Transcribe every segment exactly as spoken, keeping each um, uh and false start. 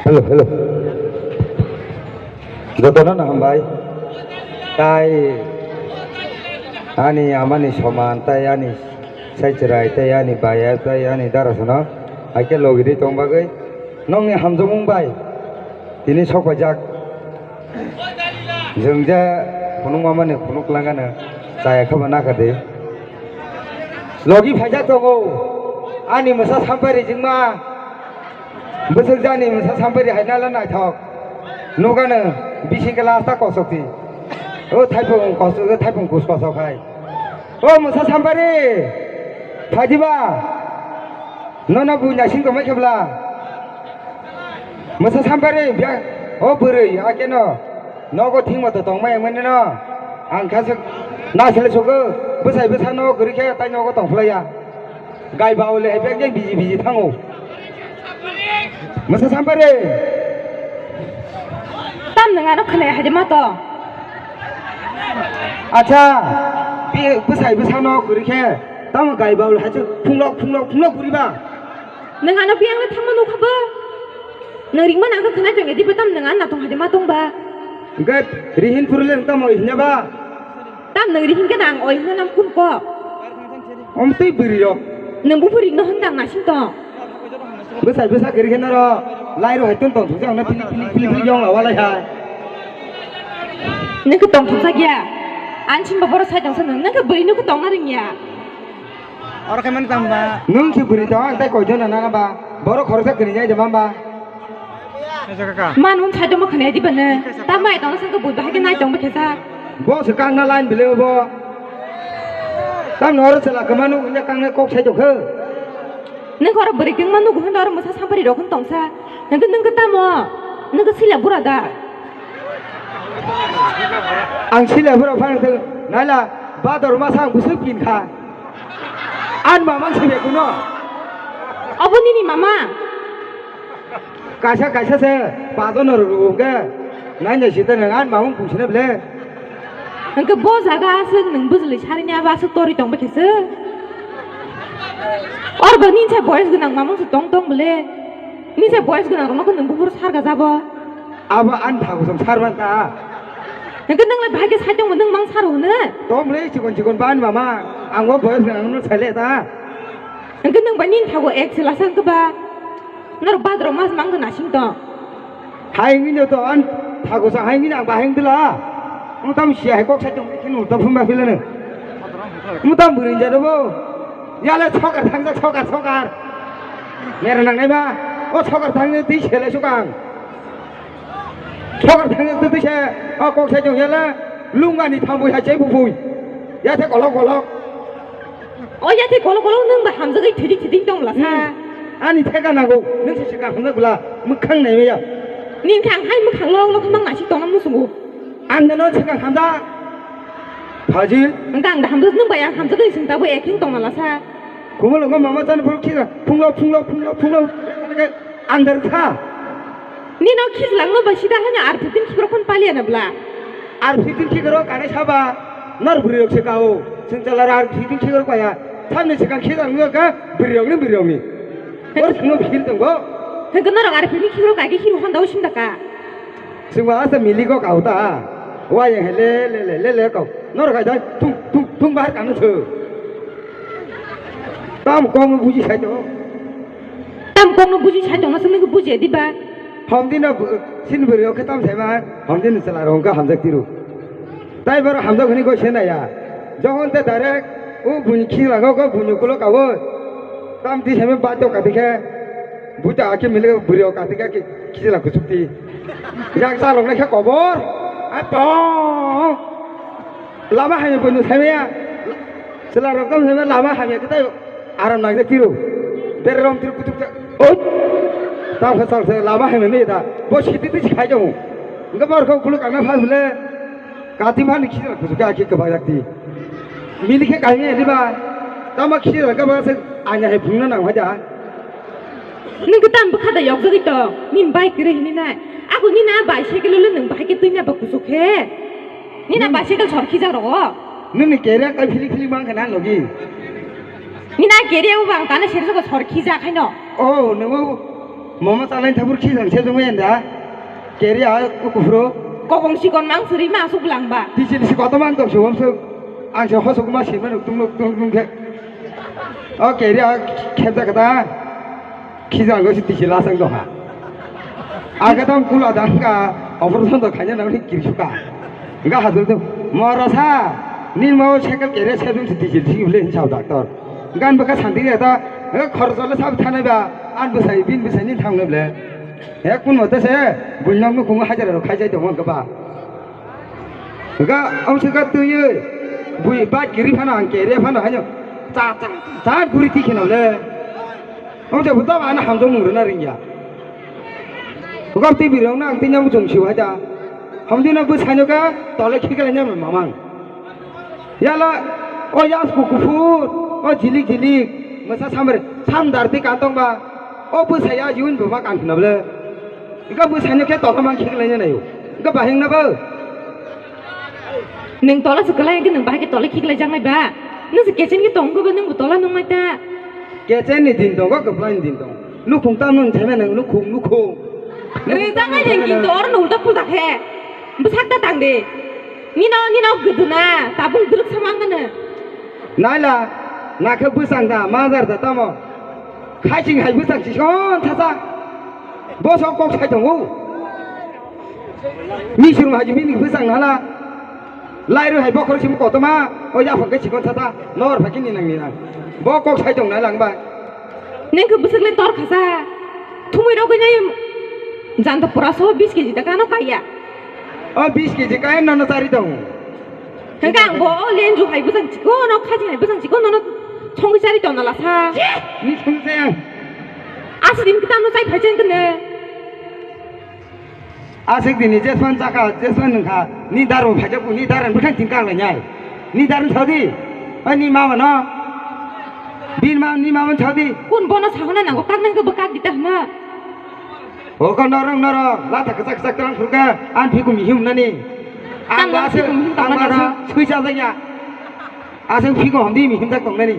Hello, hello. Jotono no hambai. Tai ani amani soman, tai ani saichwrai, tai ani baya, tai ani darasano. Haikhe logiri tong bagwi nongni hamjakmung bai tini sokpaijak. Jwng je phunuk mamani phunuk langano chaya khama nakha de. Logi phaijak tongo ani mwsa sampai rijikma. Bwswk jani mwsa sampari hai nala naithok. Nukano bising khe lasta kosok di. O thaipung kosok, thaipung kus kosok hai. O mwsa sampari, phaidiba. Nono bui naising tongmai khebla. Mwsa sampari, bia, o bwrwi, akeno. Nogo thingma to tongmai mani no. Ang kha se nasle sugo, bwsai bwsa nogo kwrwi khe tai nogo tongphlaiya. Gai ba ole hai beng biji biji thango. Mwsa sampari. Tam nang ano khna hai ma to. Acha, bi bwsai bwsa nogo kwrwi khe tamo gai ba ole hai phunglok phunglok phunglok kwrwi ba. Nang ano bi ang thangma nukha ba. Nang ringma nang kha khna tong edi ba tam nang ano tong hai ma tong ba. Gat rihin purule tamo hinya ba. Tam nang rihin khe nang oi hwnna nam kun ko. Om twi bwrwi rok. Nang bu bwrwi no hwn dang nasing tong. Bwsai bwsa kwrwi khe naro lai ro hai tong tong thung jang na pili pili pili pili yong la walai hai. Nang khe tong thung jak ya. An chim ba boro sai tong sa nang nang khe bwrwi no khe tong na ring ya. Oro khe mani tamo ba? Nwng se bwrwi tong, ang tai koijon na nana ba? Borok khoroksa kwrwi nai de mamba? Kaisa kaka. Man un sai tongma khwnai di bwno. Tamo ai tong sangkhe bui bahai khe nai tong bwkhe sa. Bo se kang na line bile bo. Tam no oro chwla kwma nuk wngya kang na kok sai tong khe. Nwng oro bwrwi kwngma nugo hwn oro mwsa sampari rok hwn tong sa. Nwng khe nwng khe tamo? Nwng khe sila bura da? Ang sila bura phang thung. Naila bador masa ang bwswk pin kha. An mama se bekuno. Obo nini mama? Kaisa kaisa se pajono rwrwngkhe. Naina sita nang an mamung pusina ble. Hwnkhe bo jaga aswk nwng bwchwlwi sarini abo aswk torwi tong bwkhe se. Or bo ninsa boyes gwnang mamung se tong tong ble. Ninsa boyes gwnang rokno khe nwng buphuru sarga jabo. Abo ani thago song sarman ta. Hwnkhe nwng lai bahai khe sai tongbo nwng mang saro hwno? Tong ble chikon chikon ba ani mama. Ang o boyes gwnang no saile ta. Hwnkhe nwng ba nini thago ek chwla sa hwnkhe ba. Norok badrok mas mang gwnang sing tong. Hai wngwi no to an thago sa hai wngwi ang bahai wngdwla. Ang tam sia hai kok sai tong khe no ta phuma philano. Ang tam bwrwi jado bo. Yale sokar thangjak sokar sokar. Mera nangnai ma. O sokar thangjak twi selai sukang. Sokar thangya twi se, o kok sai tong yala, lungani thambui hai chai bubui. Ya the kolok kolok. O ya the kolok kolok nwng ba hamjagwi thidi thidi tong la sa. Hmm. Ani theka nago, nwng se sika hamjak bla, mwkhang nai ya. Ning thang hai mwkhang lok lok mang nasi tong musungu. Ang no sika hamja. Phaji. Nwng ang da hamjak nwng ba yang hamjagwi sing tabo eking tong la sa. Kumul ngo mama chan phul khira, phunglo phunglo phunglo phunglo. Andar kha. Nino khislangno bai sida hanya ar fifteen khikrok phone paliya na bla. Ar fifteen khikrok kane saba. Nor bwrwi rok se kao. Sing chala ar fifteen khikrok paya. Thamni sikang khislangno ka bwrwi rokni bwrwi rokni. Or sino phil tongo. Hengke norok ar fifteen khikrok kai ke khiru hon dao sim daka. Singwa asa mili ko kao ta. Wa yang he le le le le le kao. Nor kai dai tung tung tung bahar kanu thu. Tam kong no buji sai to. Tam kong no buji sai to, ngasam ni buji di ba. Hom din no bu-, sin beri oke tam sai ma. Hom din sala rong ka hamjak tiru. Tai baro hamjak hini ko sena ya. Johon te direct o buni khila go go buni kulo ka wo. Tam ti sai ma ba to ka dikhe. Buta ake mile buri o ka dikhe ki khila kusuk ti. Yang salok na khe kobor. Ai pong. Lama hamya bo no samya. Chwla rok tamo samya lama hamya kwtai aram nang tiro. Bere rom tiro kutuk ta. Oi. Tamo sal se lama hamya ni da. Bo siti ti khai jamu. Enggak bar kau kuluk ana phas bele. Kati mani khira kutuk ka ki kebak yakti. Mili khe kaimi ani ba. Tamo khira ka ba se anya hai phungna nang haja. Nung kwtam bwkha da yokjagwi tong, nini bai kwrwi hini nai. Ako nini a bicycle lo nung bahai khe twi na ba kuchuk khe. Nini a bicycle sor khijak rogo. Nini kere kai phili phili mang khana logi. Nini a kere o bang tane seri soko sor khijak haino. Oh, nungo Momo chalai thabur khijang se jongma yanda. Keri a kuphuru. Kobong sikon mang suri ma asuk langba. Tisi tisi koto mang tong subom suk. Ang se hosok ma sima nuk tung nuk tung tung khe. O keri a khebja kata. Khijang go si tisi lasang doha. Aga tam kula dang ka operation do khanya nang ni kiri suka. Ga hadur do. Mora sa. Ni mo sekel keri se jong si tisi tisi ule sao doctor. Gan baka santi ta. Khorjole sab thanai ba. An bwsai bin bwsai ni thang le. He kun mote se buinok nukhung hajar rok khaijai tongo hwnkhe ba. Ga amswk ga twiwi bui bike kiri phano ang kere phano haino cha cha cha guri tikheno le. Amswk buta ba ano hamjok mung rwna ringya. Gam twi birong no ang twi nyamuk chwng siu haida. Hamdi no bwsai no ga tole khiklai nyamung mamang. Yala o yasku kuphur, o jilik jilik, mwsa samre, samdar twi kantong ba, o bwsai a jiwin buma kan khna ble. Ga bwsai no khe tokha mang khiklai nai o. Ga bahing na ba. Nwng tola se kwlai, nwng bahai khe tola khiklai jangnai ba. Nwng se kechen khe tong khe ba nwng bo tola nung mai ta. Kechen ni din tongo, kwplai ni din tongo. Nukhung tam nung theme nung nukhung, nukhung. Rijak nai jeng kintu oro no ulta pulta khe. Bwsak ta tang de. Nino, nino gwduna, tabung dwlwk samang gana. Naila, nakhe bwsang da, majar da tamo. Khaising hai bwsang si son thasa. Boso kok sai tongo. Misrung hai bini bwsang nala. Lairu hai bokhor sim kotoma, o yaphang khe sikon thasa. Nor phaki ni nang ni nang. Bo kok sai tong nai lang ba. Neng khe bwswk le tor khasa. Thumui rogwi nai janta pura so bis keji ta kano kaiya. O bis keji kaya nono chari tong. Hengka ang bo o lenju hai bwsang chiko no khaji hai bwsang chiko nono songwi chari tong nala sa. Ni song saya. Aswk din kita no chai phai chen kene. Aswk dini jeswan chakha, jeswan nungkha, ni daru phaijak, ni daru bwkhang tin kang lai nai. Ni daru thodi, oi ni mama no. Bin ma, ni mama thodi. Kun bono sahona nango, kak nang ke bekak dita hna. Oko norong norong, lata kachak kachak terang thurka, an phiku mihim nani. Ang Tang ba aswk, phiku mihim ang tang ba mani. Aswk, sui cha jaya. Aswk phiku hamdi mihim jak tong nani.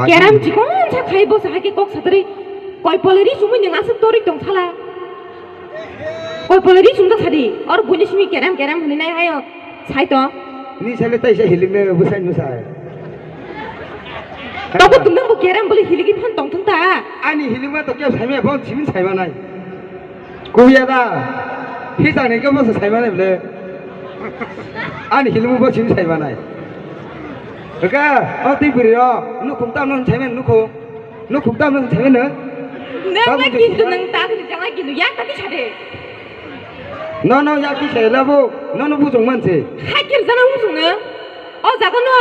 Keram chikon sa khai bo sa hai ke kok satri. Koi polari sumui nang aswk tori tong sala. Koi polari sumjak sadi. Or buini simi keram keram hwnwi nai ayo. Sai to. Ni sale tai sa hiling ne bwsai nu sai. Tabo tundang bo keram bole hiligi phan tong thung ta. Ani hiling ma to kya sai me bon simin sai ma nai. Kuya da. Hi jani ke bo sai ma nai bole. Ani hiling bo simin sai ma nai. Ka, o twi bwrwi rok, nukhung tam nung thaimen nukhung. Nukhung tam nung thaimen no? Nang na kintu nang ta ni jang ai kintu yak ta ti sade. No, no, yak ti sai la bo. No, no, bujung man se. Hai kir jana bujung na. O jaga no.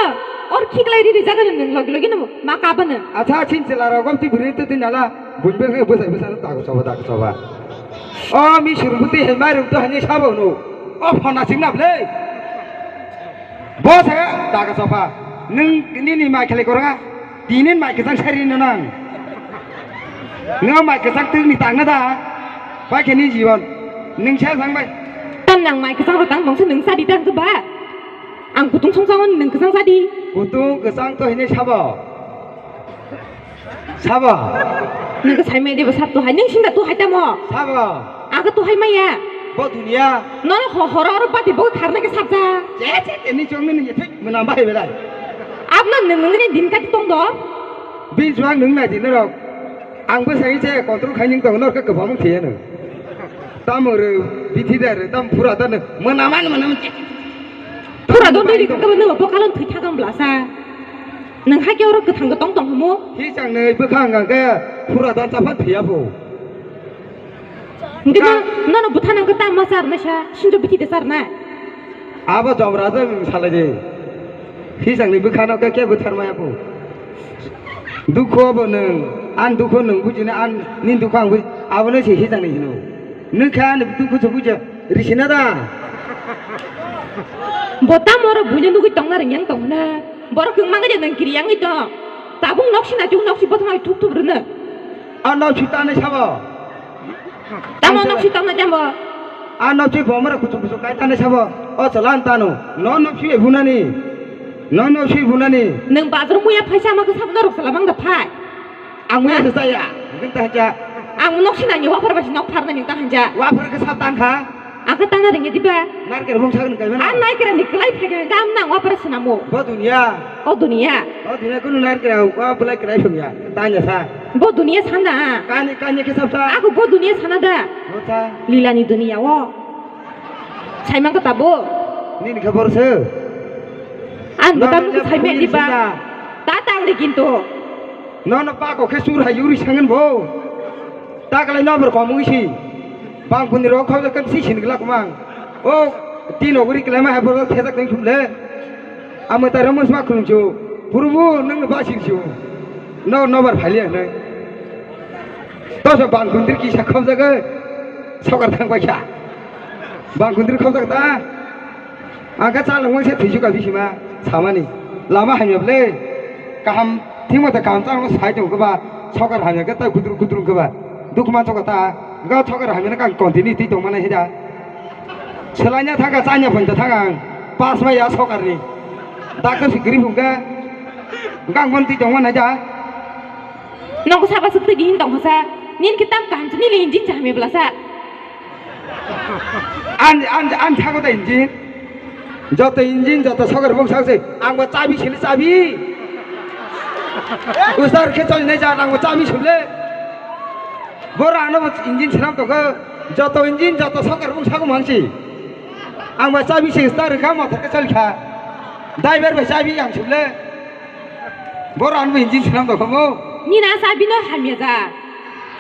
Or khiklai ri ri jaga no nang logi logi no ma ka ba no. Acha chin chila rok gom twi bwrwi twi twi nala. Bunbe khe bwsai bwsai no ta ko choba ta ko choba. O mi surbuti hai mai rung to hani sabo no. O phona sing na ble. Bo sa daga sofa. Nung nini mai khlai korga. Tinin mai kechang sari no nang. Nung mai kechang tungni tangna da. Bai khe ni jiban. Nung sa sang bai. Tam nang mai kechang ro tang bangsa nung sadi tang ba. Ang kutung song sangon nung kechang sadi. Kutung kechang to hini sabo. Sabo. Nang sai mai debo sab to hai nung sinda to hai tamo. Sabo. Aga to hai maya. Bo dunia. Nono ho horo oro bati bo kharna ke sabja. Che che che ni chong ni ni thik mena bai belai. Abna nung nung ni din ka tong do. Bin juang nung na din rok. Ang bo sai che control khai ning tong nor ka kabam thiye no. Tam re bithi da re tam pura da ne mena man mena man. Pura don dei ka ba no bo kalon thwi thagam blasa. Nang hai ke oro kwthang kwtong tong hamo. Hi chang nei bwkhang ang ke pura dan chaphan phiya bo. Hingke no, nono bwtha nang khe tamo charnai sa, sinjo bithi de charnai. Abo jom raja nwng salai de. Hisang ni bwkha no khe, khe bwthar maya bo. Dukhu abo nwng, an dukhu nwng buji na, an ni dukhu ang buji, abo no se hisang ni hino. Nwng khe ani dukhu se buji, risina da. Bo tamo oro buino nugui tongna ringyang tong hwna. Borok kwng mangwi de nwng kiri yangwi tong. Tabuk nok sina chung nok si bothomai thup thup rwno. A nok si tanai sabo. Tamo nok si tanai tamo. A nok si bomra kuchuk kuchuk kai tanai sabo. O chala an tano. No nok si bunani. No nok si bunani. Nwng bazar muya phaisa ama khe sabo norok chala bang da phai. Ang muya se chaya. Nung ta hanja. Ang nok sina ni wapar basi nok pharna ni ta hanja. Wapar ke sab tan kha. Ang ke tana ringe diba. Narker bung sagni kai mana? Ang nai kira ni kelai phai kira gam nang wapar sina mo. Bo dunia. O dunia. O dunia kunu narker wa belai kelai phung ya. Tanya sa. Bo dunia sana. Kani kani ke sab sa. Aku bo dunia sana da. Bo sa. Lila ni dunia wo. Saimang ka tabo. Nini khe bor se. Ang no, no, no, saimang di ba. Ta tang di kintu. No no pa ko khe sur ha yuri sangen bo. Ta kalai no bor komung si. Bang kuni rok khau kan si sin gla kumang. O tin ogri kalai ma ha bor theta kan khum le. Amo ta ramo sma khum chu. Purbu nang no ba sin chu. No no bar phali ang nang. Toso bang kundri kisa khobjago, sokar thang paikha. Bang kundri khobjak ta. Ang khe chalangma se thwisu ka bisima samani. Lama hamya ble. Kaham thima ta kaham chalangma sai tong khe ba sokar hamya khe ta kudru kudru khe ba. Dukman sokar ta. Ga sokar hamya na kang continue twi tong mana hida. Selanya thangka chanya phonta thang ang. Pas ma ya sokar ni. Dakar sikri phung khe. Gang mon twi tong mana ja. Nokho saka suk twi gihing tong kha sa. Nin kitab kaham chini le engine cha hame bla sa. An an an thago da engine. Joto engine joto sokar bung sak se. Ang bo chabi sini chabi. Usar khe choli nai ja ang bo chabi sule. Bora ano bo engine sinam to kho. Joto engine joto sokar bung sago mangsi. Ang bo chabi se star kha motor khe choli kha. Driver bo chabi ang sule. Boro anbo engine swnam tongkha mo. Nini a chabi no hamya ja.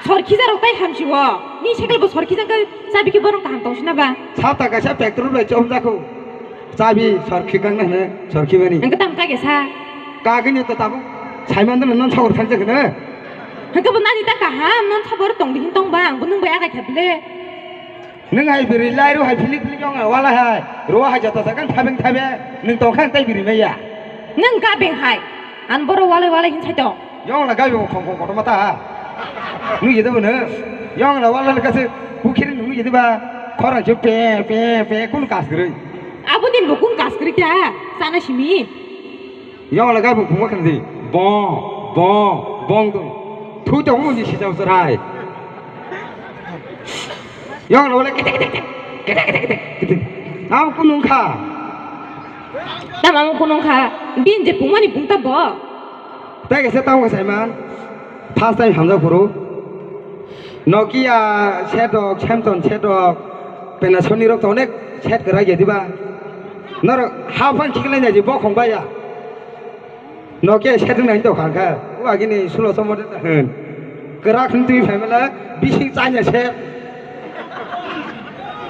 Sorkhi ja rok tai hamsi o. Ni cycle bo sorkhi jang khe chabi khe borok kaham tong sina ba. Sata kaisa petrol bai chom jakho. Chabi sorkhi kang na hne sorkhi mani. Ang tam ka ge sa. Ka ge ni to tabuk. Saiman dan non sogor thang jakho na. Hangke bo nani ta kaham non sabor tong di hin tong ba ang bo nung bai aga khe ble. Nwng hai bwrwi lai rw hai philik philik wng wala hai rw hai jota jaga thabeng thabe nwng tong kha tei bwrwi maya. Nwng ga beng hai an boro walai walai hin sai tong. Yong la gabi khong khong kotorma ta ha. Nung yede bo nwng yong la wala le kase bukhiri nung yede ba khorang se pe pe pe kun kas gri. Abo din bo kun kas gri ta sana simi. Yong la gabi bungma khan di bong bong bong tong. Thui tong mo ni sijau serai. Yong lo le kete kete kete kete kete kete. Am kunung kha. Tam am kunung kha. Bin je pungmani pungta bo. Tai kaisa tam kasai man. First time hamjak phuru. Nokia set rok, Samsung set rok, Panasonic rok to onek set kwrak ya diba. Norok ha phan khiklai nai di bokhong baya. Nokia setting nai tong kha khe, o agini sulo somo de ta hwn. Kwrak hwn twi phaimala bising chanya set.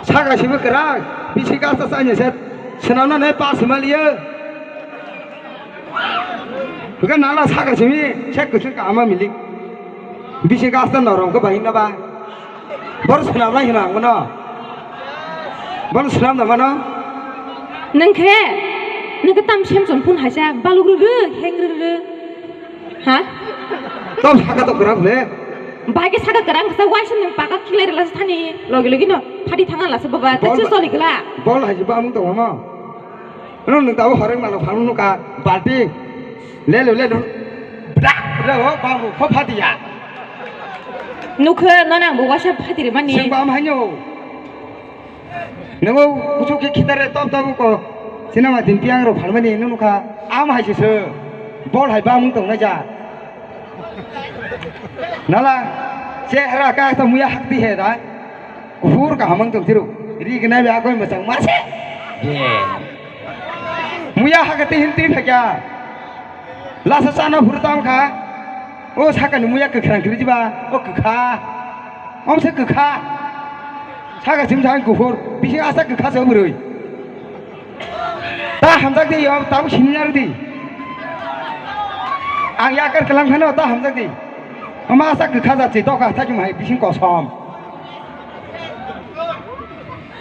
Saka simi kwrak, bising kasa chanya set. Swnamna nai pas hima liyo. Hwnkhe nala saka simi set kwchwng kahama milik. Bising kasa norom khe bahina ba. Bor swnamnai hino ang bono. Bor swnamna mano. Nwng khe, nwng khe tam Samsung phone haisa baluk rwrw, heng rwrw. Ha? Tom saka to kwrak le. Bai khe saka kwrak sa waisa nwng paka kile rwla sa thani logi logi no phadi thanga la sa baba ta Bol se ba-, soli gla. Bol haisa ba amung tong ma. Nwng nwng tabo horeng malo phang nukha balti. Lelo lelo. Bra bra ho babu kho phatiya. Nukhe nana bo wasa phatiri mani. Sing bam hanyo. Nungo kuchuk khe khitare top top ko. Sinama din piang ro phalmani nung nukha. Am hai se se. Bol hai bam tong na ja. Nala. Chehra ka ta muya hakti he da. Kuphur kaham wng tong thiro. Ri gnai be akoi mwchang ma se. Ye. Muya ha kati hin twi phakya. Lasa chana phuru tam kha. O sakani muya kwkhwrang kwrwi jiba. O kwkha. Om se kwkha. Saka sim sa kuphur. Bisi asa kwkha se bwrwi. Ta hamjak di, o tabuk sini naro di. Ang yakar kelang phano ta hamjak di. Ama asa kwkha jat si doka thajum hai bising kosom.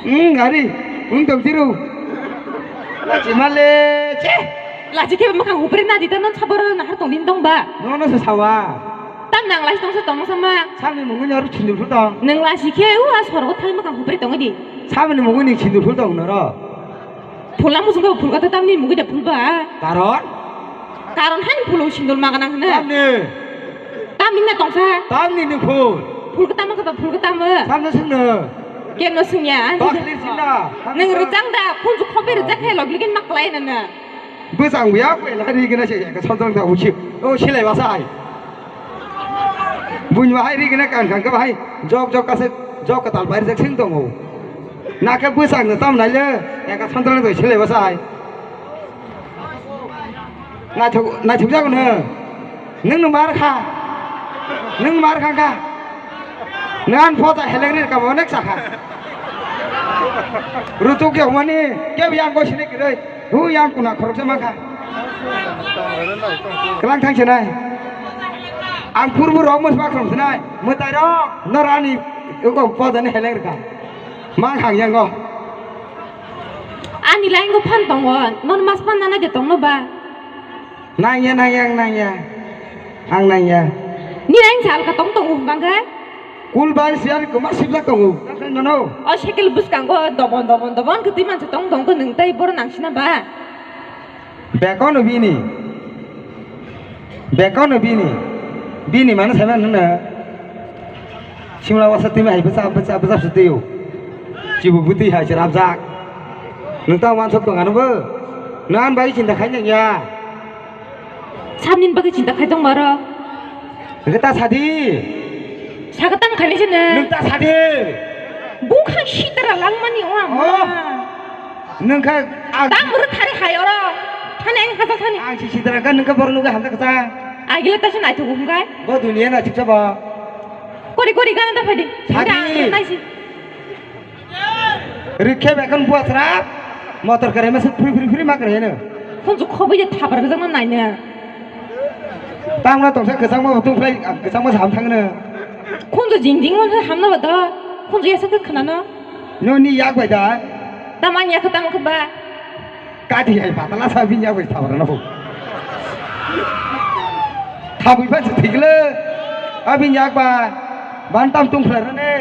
Hmm, gari, wng tong tiru. Lachi male, che. Lachi khe mwkhang hupri na di ta non saboro nahar tong din tong ba. No no se sawa. Tam nang lachi tong se tong sama. Sami mungwi nyaru chindul phu tong. Nang lachi khe u a sorgo thang mwkhang hupri tong di. Sami mungwi ni chindul phu tong noro. Phulna muchungkha phulkha ta tamni mugwi da phulba. Karon? Karon han phulo sindor magana hwnwi. Tamni? Ta Nini tongsa. Tamni ni phul. Phul kwtama kata phul kwtama. Samno singno. Keno singya. Baklir sinda. Nung rwchang da, phunju khobe rwchak khe logligin mak lai nana. Bwsang buya, kwela ri gana se, ka sontong da uchi. O, silai basa hai. Buin bahai ri gana kan kan ka bahai. Jok jok ka se, jok ka tal bai rwchak sing tongo. Na khe bwsang da tam nai le, ka sontong da silai basa hai. Naithok, naithok jago nung. Nung nung mar kha. Nung mar kha kha. Nang photo heleng rir kamo onek sakha. Rutuk ya mani, ke yang go sini kiri. Hu yang kuna khorok sama kha. Kelang thang sinai. Ang purbu rok mos bakrom sinai. Mutai rok, norani, uko photo ni heleng rir kha. Mang hang yang go. Ani lain go phan tongo, non mas phan nana de tongno ba. Nangya, nangya, ang nangya. Ang nangya. Ni ang sal ka tong tongo bangga. Kul bai siar ko mas sibla tongo. Nono. O sekel bus kang go dobon, dobon, dobon, kiti man tong tong ko nung tai bor nang sina ba. Bekono bini. Bekono bini. Bini mana sama nuna. Simla wasa timi hai bwsa, bwsa, bwsa sutiyo. Chibu bwtwi hai cherapjak. Nung tamo wansok tong ano bo. Nang bai chinta khai nang ya. Sabnin bagwi chinta khai tong maro. Nang ta sadi. Saka tam khai nisi ne. Nung ta sadi. Bung khai sitara langmani o ama. Oh. Nung kha ang. Tam ru thari hai oro. Thani ang hajak thani. Ang si sitara kha nung kha borok nugwi hamjak kha. Agile ta se naithok hum khai. Bo duniya na chiksa ba. Kori kori gana da phadi. Sadi. Ang naisi. Rikhe bekhon buasra motor kare mese phuri phuri phuri ma kare no. Khunju khobai je thabar gajang no naina. Tangna tongsa kwchangma tung phlai kwchangma sam thangno. Khunju jing jing on hamna bada. Khunju yasa khe khnano. No ni yak bai da. Tamani yak tamo khe ba. Kati hai patala sa bini yak bai thabar no. Thabui ba se thikle. Abini yak ba. Bantam tung phlai rane.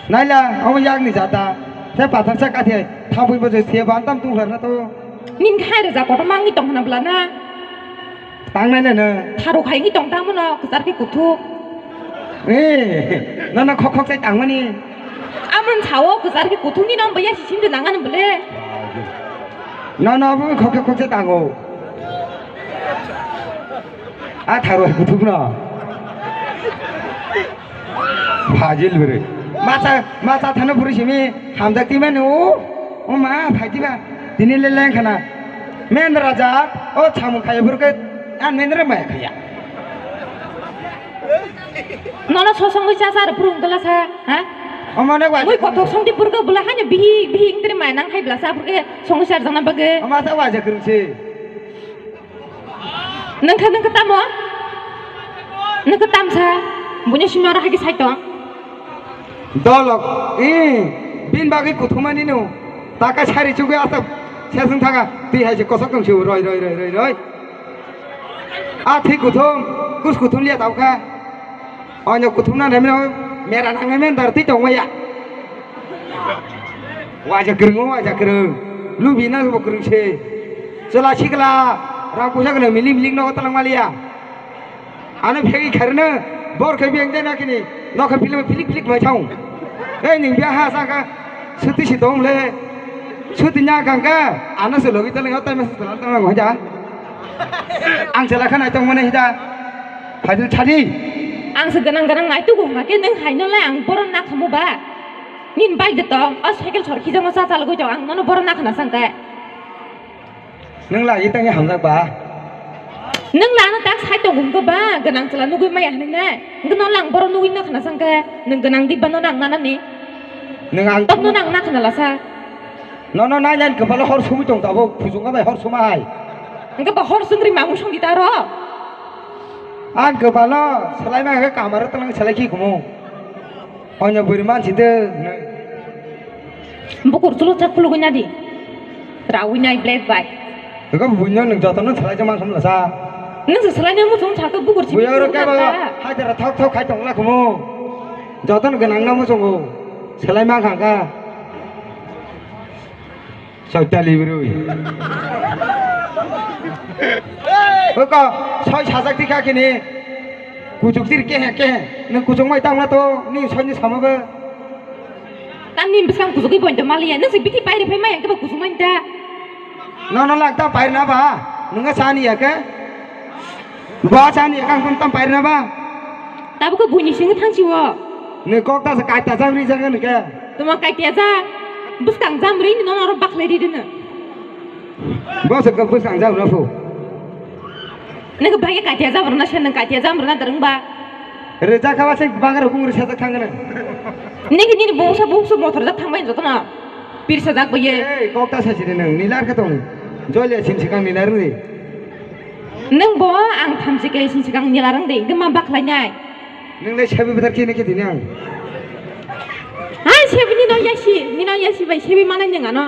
Naila, omo yakni jata. Khe pathar sa kathi hai. Thabui bo je se bantam tunglar na to. Nin khai rwja kotor mangni tong hwnna bwla na. Tangnai na na. Tharo khai ni tong tamo no, kwchar khe kuthuk. Eh, no no khok khok sai tangmani. Amon sao kwchar khe kuthuk ni no baya si sim de nangan bwle. No no bo khok khok sai tango. A tharo hai kuthuk no. Phajil bwrwi. Macha, macha thano phuri simi hamjak ti mani o. O ma, phai diba. Tini le leng khana. Mendra jat, o chamung khaya phuru khe, an mendra maya khaya. Nono sosongwi cha cha phuru ungtala sa, ha? O mane wa. Mui kothok songdi phuru khe bwla haino bihik bihik ungtri maya nang khai bwla sa phuru khe songwi cha jana bagwi. O ma sa wa ja kwrwng si. Nungkha, nungkha tamo? Nungkha tamsa? Buini simi oro hagi sai tong? Dolok, i, bin bagwi kuthumani no. Taka sari chugwi asap sesung thanga. Twi hai se kosok tong siu, roi, roi, roi, roi, roi. A thwi kuthum, kus kuthum liya tau kha. Onyo kuthumna naimino mera nangnai men dar twi tongmaya. Waja kwrwng, waja kwrwng. Lubi na bo kwrwng se. Chwla sikla, rang puisa gwnang milik milik nogo talang maliya. Ano phegi kharno, bor khe beng de na kini, nokha philip philip philip mai thang. Ei ning bia ha saka, suti si dong le. Suti nya gangga, ano se logi talang, tai mas talang talang hoja. Ang chwla kha naitong mane hida. Phaidul chadi. Ang se ganang ganang naitu go hake nung haino le ang boron na khamu ba. Nin bai de tong, o cycle sor khijamo cha chalgoi tong, ang nono boron na khna sangke. Nung lagi tangya hamjak ba. Nung lano tak sai tong go ba, ganang chwla nugui maya hwnwi nai. Nung nono lang boron nugui na khna sangke, nung ganang di ba nono ang nana ni. Nung ang tok nono ang na khna lasa. Nono nai nai kwpalo hor sumui tong tabuk, phujunga bai hor suma hai. Hwnkhe bo hor sungri mamung songdi taro. Ang kwpalo swlaima hwnkhe kamaro twlang swlai khi kumu. Onyo bwrwi mansi de. Bukur chulo chak khulugwi nadi. Rawi nai black bai. Hwnkhe buino nwng jotono swlai jama khamlasa. Nwng se swlaina muchung sakhe bukur simi. Buyo ro kebo hajara thok thok khai tongla kumu. Jotono gwnangno muchungo. Swlaima khangkha. Soitali bwrwi. Oko soi sajak tikha kini. Kuchuk tir kehe kehe. Nwng kuchuk mai tangma to, ni soi ni sama ba. Tam ni bwskang kuchuk i boin to maliya. Nwng se bithi pairi phai mai ang khe ba kuchuk mai ta. No, no, lak ta pairi na ba. Nwng sa ni ya khe. Ba sa ni ya kang tam pairi na ba. Tabuk ko buini sing thang chiwo. Ni kok ta sa kai ta jam ri jaga ni khe. Tuma kai ta ja. Bwskang jam ri ni no no ro bakle ri de na. Bo se kok bwskang jam no phu. Nang bagwi katia jam rwna sen, nang katia jam rwna twrwng ba. Rwjak kha ba se bang rok bung rwsajak thang gana. Nini, nini bungsa, bungsa mothor jak thang bai jotono. Pirsa jak bai ye. Ei, kok ta sa sini nang, nilar khe tong. Joy le sin sikang nilar ri. Nang bo ang thamchi kai sin sikang nilar ang de, gama baklai nai. Nang le sabi betar kini khe dini ang. Hai sabi ni no yasi, ni no yasi bai sabi manai nang ano.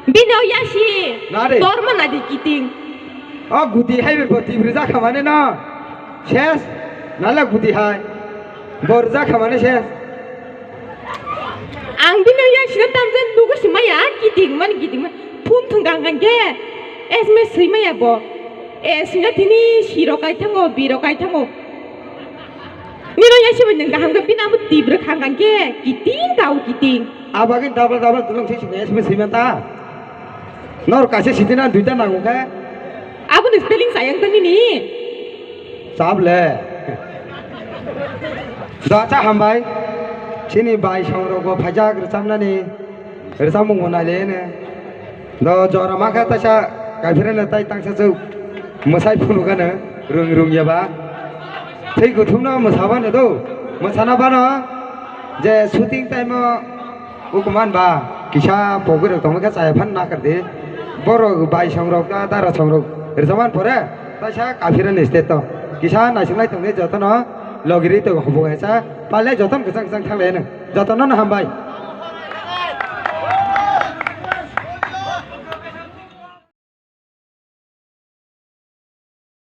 Bini o yasi. Nare. Torma nadi kiting. O guti hai be boti bri jakha mane no. Ses. Nala guti hai. Bor jakha mane ses. Ang bini o yasi no tamjak nugo simaya kiting man kiting man. Phun thung gang gang ke. S M S sui maya bo. Eh, sina tini siro kai thango, biro kai thango. Nino ya sibai nang kaham ka pina amo tibra khang khang ke kiting kau kiting. Abagin double double tulung si sini S M S sima ta. Nor kaise sitina duita nango khe. Abo ni spelling sayang ta nini. Sable. Dacha hambai. Sini bai songrok bo phajak rwchapnani. Rwchapmung bo nailai ne. Do jora ma khe taisa kaphirano tai tangsa chuk mwsai phunukgano rung rung yaba. Thwi kuthumno mwsabano do. Mwsana bano je shooting time o ukuman ba kisa pogwi rok tongma khe chaya phan nakardi. Borok bai songrok ta dara songrok rwchapman pore taisa kaphirani state to. Kisa naisingwlai tongdi jotono logiri to hobo kaisa. Palai jotono kwchang kwchang thanglai no. Jotono no hambai.